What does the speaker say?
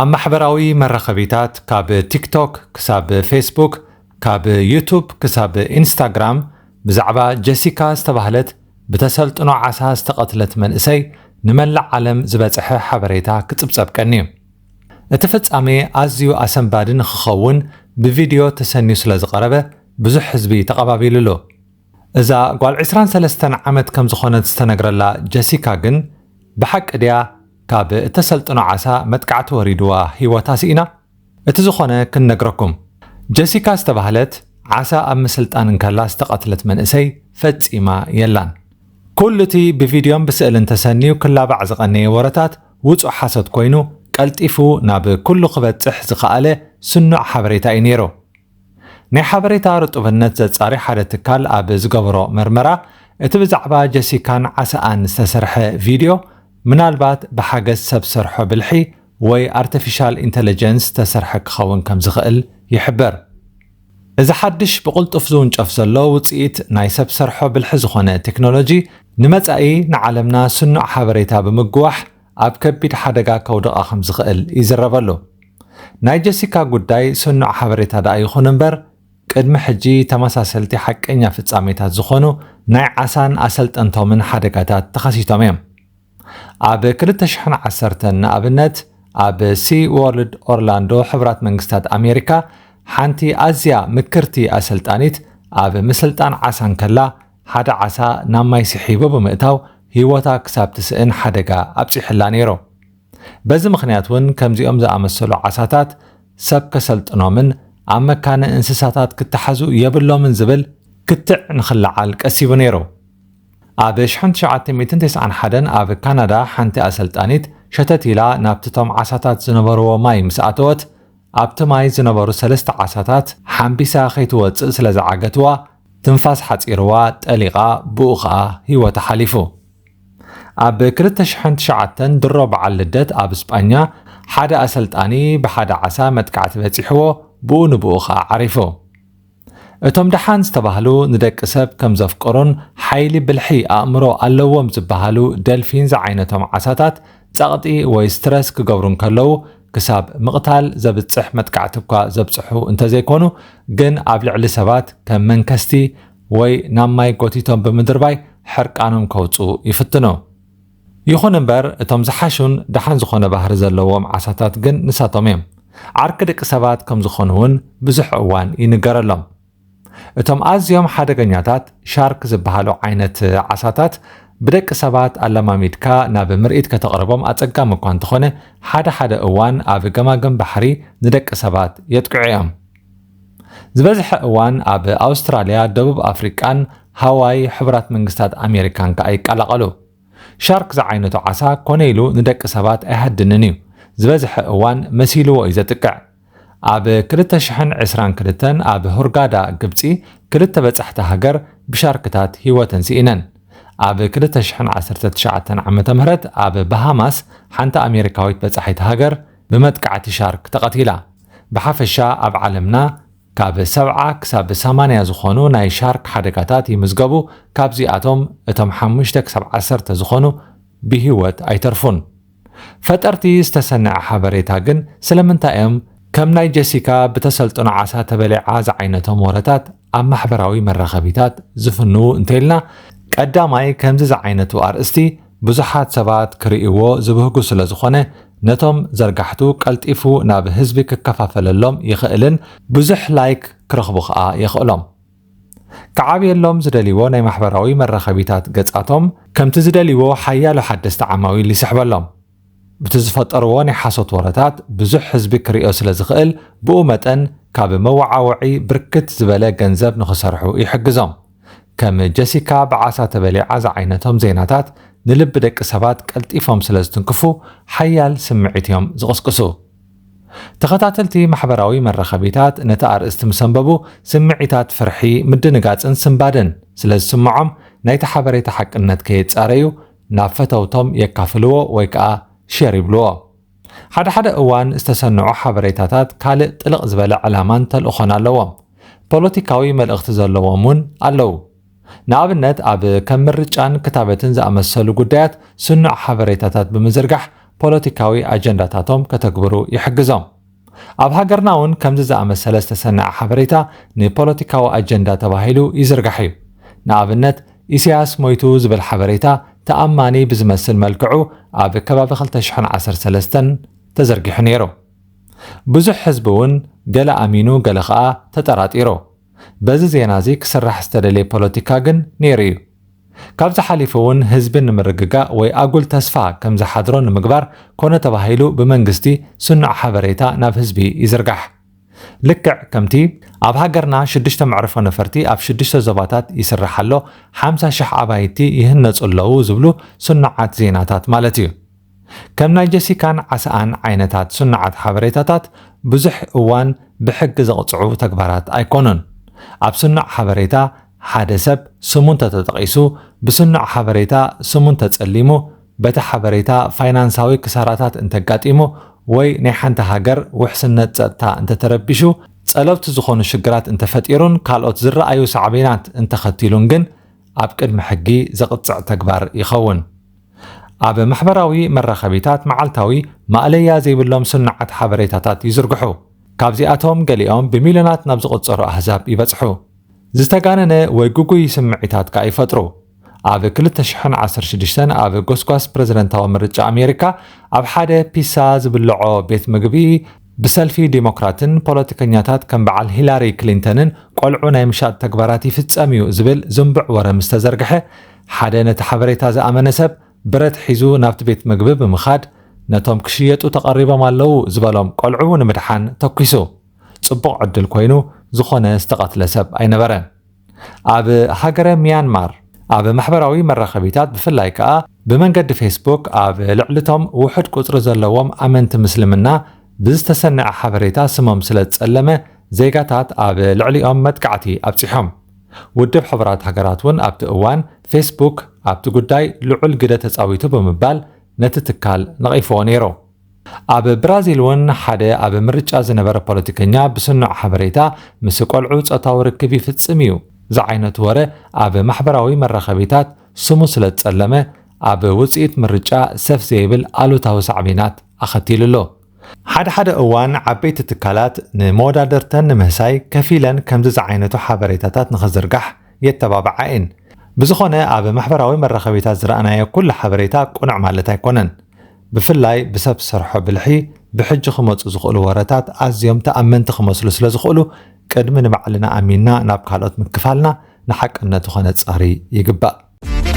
ኣብ ማሕበራዊ መራኸቢታት፣ ካብ ቲክቶክ ክሳብ ፌስቡክ፣ ካብ ዩቱብ ክሳብ ኢንስታግራም፣ ብዛዕባ ጀሲካ ዝተባህለት ብተሰልጥኖ ዓሳ ዝተቐትለት መንእሰይ ንመላእ ዓለም ዝበጽሐ ሓበሬታ ክጽብጸብ ቀንዩ። እቲ ፍጻሜ ኣዝዩ ኣሰንባዲ ንኽኸውን ብቪድዮ ተሰንዩ ስለ ዝቐረበ፣ ብዙሕ ህዝቢ ተቐባቢሉሉ። እዛ ጓል ዕስራን ሰለስተን ዓመት ከም ዝኾነት ዝተነግረላ ጀሲካ ግን፣ ብሓቂ ድያ ካብ እተሰልጥኖ ዓሳ መጥቃዕቲ ወሪድዋ ህይወታ ስኢና? እቲ ዝኾነ ክንነግረኩም። ጀሲካ ዝተባህለት ዓሳ ኣብ ምስልጣን እንከላ ዝተቐትለት መንእሰይ ፈጺማ የላን። ኩሉ እቲ ብቪድዮን ብስእልን ተሰንዩ ክላባዕ ዝቐነየ ወረታት ውጹእ ሓሶት ኮይኑ፣ ቀልጢፉ ናብ ኩሉ ክበጽሕ ዝኸኣለ ስኑዕ ሓበሬታ እዩ ነይሩ። ናይ ሓበሬታ ርጡብነት ዘጻሪ ሓደ ትካል ኣብ ዝገበሮ መርመራ፣ እቲ ብዛዕባ ጀሲካን ዓሳኣን ዝተሰርሐ ቪድዮ፣ ምናልባት ብሓገዝ ሰብ ሰርሖ ብልሒ ወይ ኣርቲፊሻል ኢንተለጀንስ ዝተሰርሐ ክኸውን ከም ዝኽእል ይሕብር። እዚ ሓድሽ ብቕልጡፍ ዝውንጨፍ ዘሎ ውጽኢት ናይ ሰብ ሰርሖ ብልሒ ዝኾነ ቴክኖሎጂ፣ ንመጻኢ ንዓለምና ስኑዕ ሓበሬታ ብምግዋሕ ኣብ ከቢድ ሓደጋ ከውድቓ ከም ዝኽእል ይዝረበሉ። ናይ ጀሲካ ጉዳይ ስኑዕ ሓበሬታ ደኣ ይኹን እምበር፣ ቅድሚ ሕጂ ተመሳሰልቲ ሓቀኛ ፍጻሜታት ዝኾኑ ናይ ዓሳን ኣሰልጠንቶምን ሓደጋታት ተኸሲቶም እዮም። ኣብ ክልተ ሽሕን ዓሰርተን ንኣብነት፣ ኣብ ሲ ዎርልድ ኦርላንዶ ሕቡራት መንግስታት ኣሜሪካ፣ ሓንቲ ኣዝያ ምክርቲ ኣሰልጣኒት ኣብ ምስልጣን ዓሳ እንከላ፣ ሓደ ዓሳ ናብ ማይ ስሒቡ ብምእታው ህይወታ ክሳብ ትስእን ሓደጋ ኣብጺሕላ ነይሩ። በዚ ምኽንያት እውን ከምዚኦም ዝኣመሰሉ ዓሳታት ሰብ ከሰልጥኖምን ኣብ መካነ እንስሳታት ክተሓዙ የብሎምን ዝብል ክትዕ ንኽለዓል ቀሲቡ ነይሩ። ኣብ ሽሕን ትሽዓተ ሚእትን ተስዓን ሓደን ኣብ ካናዳ ሓንቲ ኣሰልጣኒት ሸተት ኢላ ናብቲ እቶም ዓሳታት ዝነበርዎ ማይ ምስ ኣተወት፣ ኣብቲ ማይ ዝነበሩ ሰለስተ ዓሳታት ሓምቢሳ ከይትወጽእ ስለ ዝዓገትዋ፣ ትንፋስ ሓጺርዋ ጠሊቓ፣ ብኡ ኸኣ ህይወታ ሓሊፉ። ኣብ ክልተ ሽሕን ትሽዓተን ድሮ በዓል ልደት ኣብ ስጳኛ ሓደ ኣሰልጣኒ ብሓደ ዓሳ መጥቃዕቲ በጺሕዎ፣ ብኡ ንብኡ ኸኣ ዓሪፉ። እቶም ደሓን ዝተባህሉ ንደቂ ሰብ ከም ዘፍቅሩን ሓይሊ ብልሒ ኣእምሮ ኣለዎም ዝበሃሉ ደልፊን ዝዓይነቶም ዓሳታት ጸቕጢ ወይ ስትረስ ክገብሩ እንከለዉ ክሳብ ምቕታል ዘብጽሕ መጥቃዕቲ እኳ ዘብጽሑ እንተዘይኮኑ፣ ግን ኣብ ልዕሊ ሰባት ከም መንከስቲ ወይ ናብ ማይ ጎቲቶም ብምድርባይ ሕርቃኖም ከውጽኡ ይፍትኑ። ይኹን እምበር፣ እቶም ዝሓሹን ደሓን ዝኾነ ባህሪ ዘለዎም ዓሳታት ግን ንሳቶም እዮም። ዓርኪ ደቂ ሰባት ከም ዝኾኑ እውን ብዙሕ እዋን ይንገረሎም። እቶም ኣዝዮም ሓደገኛታት ሻርክ ዝበሃሉ ዓይነት ዓሳታት ብደቂ ሰባት ኣለማሚድካ ናብ ምርኢት ከተቕርቦም ኣጸጋሚ እኳ እንተኾነ፣ ሓደ ሓደ እዋን ኣብ ገማግም ባሕሪ ንደቂ ሰባት የጥቅዑ እዮም። ዝበዝሐ እዋን ኣብ ኣውስትራልያ፣ ደቡብ ኣፍሪቃን ሃዋይ፣ ሕቡራት መንግስታት ኣሜሪካን ከኣ ይቀላቐሉ። ሻርክ ዝዓይነቱ ዓሳ ኮነ ኢሉ ንደቂ ሰባት ኣይሃድንን እዩ። ዝበዝሐ እዋን መሲልዎ እዩ ዘጥቅዕ። ኣብ ክልተ ሽሕን ዕስራን ክልተን ኣብ ሁርጋዳ ግብጺ ክልተ በጻሕቲ ሃገር ብሻርክታት ህይወተን ስኢነን። ኣብ ክልተ ሽሕን ዓሰርተ ትሽዓተን ዓመተ ምህረት ኣብ ባሃማስ ሓንቲ ኣሜሪካዊት በጻሒት ሃገር ብመጥቃዕቲ ሻርክ ተቐቲላ። ብሓፈሻ ኣብ ዓለምና ካብ ሰብዓ ክሳብ ሰማንያ ዝኾኑ ናይ ሻርክ ሓደጋታት ይምዝገቡ። ካብዚኣቶም እቶም ሓሙሽተ ክሳብ ዓሰርተ ዝኾኑ ብህይወት ኣይተርፉን። ፈጠርቲ ዝተሰንዐ ሓበሬታ ግን ስለምንታይ እዮም ከም ናይ ጀሲካ ብተሰልጥኖ ዓሳ ተበሊዓ ዝዓይነቶም ወረታት ኣብ ማሕበራዊ መራኸቢታት ዝፍንዉ እንተኢልና፣ ቀዳማይ ከምዚ ዝዓይነቱ ኣርእስቲ ብዙሓት ሰባት ክርእይዎ ዝብህጉ ስለ ዝኾነ፣ ነቶም ዘርጋሕቱ ቀልጢፉ ናብ ህዝቢ ክከፋፈለሎም ይኽእልን ብዙሕ ላይክ ክረኽቡ ኸኣ የኽእሎም። ክዓብየሎም ዝደልይዎ ናይ ማሕበራዊ መራኸቢታት ገጻቶም ከምቲ ዝደልይዎ ሓያሎ ሓደስቲ ዓማዊል ይስሕበሎም። ብቲ ዝፈጠርዎ ናይ ሓሶት ወረታት ብዙሕ ህዝቢ ክርእዮ ስለ ዝኽእል፣ ብኡ መጠን ካብ መወዓውዒ ብርክት ዝበለ ገንዘብ ንኽሰርሑ ይሕግዞም። ከም ጀሲካ ብዓሳ ተበሊዓ ዝዓይነቶም ዜናታት ንልቢ ደቂ ሰባት ቀልጢፎም ስለ ዝትንክፉ፣ ሓያል ስምዒት እዮም ዝቕስቅሱ። ተኸታተልቲ ማሕበራዊ መራኸቢታት ነቲ ኣርእስቲ ምስ ኣንበቡ፣ ስምዒታት ፍርሒ፣ ምድንጋጽን ስንባደን ስለ ዝስምዖም፣ ናይቲ ሓበሬታ ሓቅነት ከየጻረዩ ናብ ፈተውቶም የካፍልዎ ወይ ከኣ ሼር ይብልዎ። ሓደ ሓደ እዋን ዝተሰንዑ ሓበሬታታት ካልእ ጥልቕ ዝበለ ዕላማን ተልእኾን ኣለዎም። ፖለቲካዊ መልእኽቲ ዘለዎም እውን ኣለዉ። ንኣብነት፣ ኣብ ከም ምርጫን ክታበትን ዝኣመሰሉ ጉዳያት ስኑዕ ሓበሬታታት ብምዝርጋሕ ፖለቲካዊ ኣጀንዳታቶም ከተግብሩ ይሕግዞም። ኣብ ሃገርና እውን ከምዚ ዝኣመሰለ ዝተሰነዐ ሓበሬታ ንፖለቲካዊ ኣጀንዳ ተባሂሉ ይዝርጋሕ እዩ። ንኣብነት፣ ኢሳያስ ሞይቱ ዝብል ሓበሬታ ተኣማኒ ብዝመስል መልክዑ ኣብ ከባቢ ክልተ ሽሕን ዓሰርተ ሰለስተን ተዘርጊሑ ነይሩ። ብዙሕ ህዝቢ እውን ገለ ኣሚኑ፣ ገለ ኸኣ ተጠራጢሩ። በዚ ዜና እዚ ክስራሕ ዝተደልየ ፖለቲካ ግን ነይሩ እዩ። ካብዚ ሓሊፉ እውን ህዝቢ ንምርግጋእ ወይ ኣጉል ተስፋ ከም ዝሓድሮ ንምግባር ኮነ ተባሂሉ ብመንግስቲ ስኑዕ ሓበሬታ ናብ ህዝቢ ይዝርጋሕ። ልክዕ ከምቲ ኣብ ሃገርና ሽዱሽተ መዕርፎ ነፈርቲ ኣብ ሽዱሽተ ዞባታት ይስራሕ ኣሎ፣ ሓምሳ ሽሕ ኣባይቲ ይህነጹ ኣለዉ ዝብሉ ስኑዓት ዜናታት ማለት እዩ። ከም ናይ ጀሲካን ዓሳኣን ዓይነታት ስኑዓት ሓበሬታታት ብዙሕ እዋን ብሕጊ ዘቕጽዑ ተግባራት ኣይኮኑን። ኣብ ስኑዕ ሓበሬታ ሓደ ሰብ ስሙ እንተተጠቒሱ፣ ብስኑዕ ሓበሬታ ስሙ እንተጸሊሙ፣ በቲ ሓበሬታ ፋይናንሳዊ ክሳራታት እንተጋጢሙ ወይ ናይ ሓንቲ ሃገር ውሕስነት ጸጥታ እንተተረቢሹ፣ ጸለውቲ ዝኾኑ ሽግራት እንተፈጢሩን ካልኦት ዝረኣዩ ሳዕቤናት እንተኸቲሉን ግን ኣብ ቅድሚ ሕጊ ዘቕጽዕ ተግባር ይኸውን። ኣብ ማሕበራዊ መራኸቢታት መዓልታዊ ማእለያ ዘይብሎም ስኑዓት ሓበሬታታት ይዝርግሑ። ካብዚኣቶም ገሊኦም ብሚልዮናት ናብ ዝቑጸሩ ኣህዛብ ይበጽሑ። ዝተጋነነ ወይ ግጉይ ስምዒታት ከኣ ይፈጥሩ። ኣብ ክልተ ሽሕን ዓሰርተ ሽዱሽተን ኣብ ጎስጓስ ፕረዚደንታዊ ምርጫ ኣሜሪካ ኣብ ሓደ ፒሳ ዝብልዖ ቤት ምግቢ ብሰልፊ ዲሞክራትን ፖለቲከኛታት ከም በዓል ሂላሪ ክሊንተንን ቆልዑ ናይ ምሻጥ ተግባራት ይፍጸም እዩ ዝብል ዝንቡዕ ወረ ምስ ተዘርግሐ፣ ሓደ ነቲ ሓበሬታ ዝኣመነ ሰብ ብረት ሒዙ ናብቲ ቤት ምግቢ ብምኻድ ነቶም ክሽየጡ ተቐሪቦም ኣለዉ ዝበሎም ቆልዑ ንምድሓን ተኲሱ። ጽቡቕ ዕድል ኮይኑ ዝኾነ ዝተቐትለ ሰብ ኣይነበረን። ኣብ ሃገረ ሚያንማር ኣብ ማሕበራዊ መራኸቢታት ብፍላይ ከኣ ብመንገዲ ፌስቡክ ኣብ ልዕሊቶም ውሑድ ቁጽሪ ዘለዎም ኣመንቲ ምስልምና ብዝተሰነዐ ሓበሬታ ስሞም ስለ ዝጸለመ ዜጋታት ኣብ ልዕሊኦም መጥቃዕቲ ኣብጺሖም። ውድብ ሕቡራት ሃገራት እውን ኣብቲ እዋን ፌስቡክ ኣብቲ ጉዳይ ልዑል ግደ ተጻዊቱ ብምባል ነቲ ትካል ነቒፍዎ ነይሩ። ኣብ ብራዚል እውን ሓደ ኣብ ምርጫ ዝነበረ ፖለቲከኛ ብስኑዕ ሓበሬታ ምስ ቆልዑ ጾታዊ ርክብ ይፍጽም እዩ ዝዓይነቱ ወረ ኣብ ማሕበራዊ መራኸቢታት ስሙ ስለ ዝጸለመ ኣብ ውጽኢት ምርጫ ሰፍ ዘይብል ኣሉታዊ ሳዕቤናት ኣኸቲሉ ኣሎ። ሓደ ሓደ እዋን ዓበይቲ ትካላት ንመወዳደርተን ንምህሳይ ከፊለን ከምዚ ዝዓይነቱ ሓበሬታታት ንኽዝርጋሕ የተባብዓ እየን። ብዝኾነ ኣብ ማሕበራዊ መራኸቢታት ዝረኣናዮ ኩሉ ሓበሬታ ቅኑዕ ማለት ኣይኮነን። ብፍላይ ብሰብ ዝሰርሖ ብልሒ ብሕጂ ክመጹ ዝኽእሉ ወረታት ኣዝዮም ተኣመንቲ ክመስሉ ስለ ዝኽእሉ ቅድሚ ንባዕልና ኣሚንና ናብ ካልኦት ምክፋልና ንሓቅነቱ ከነጻሪ ይግባእ።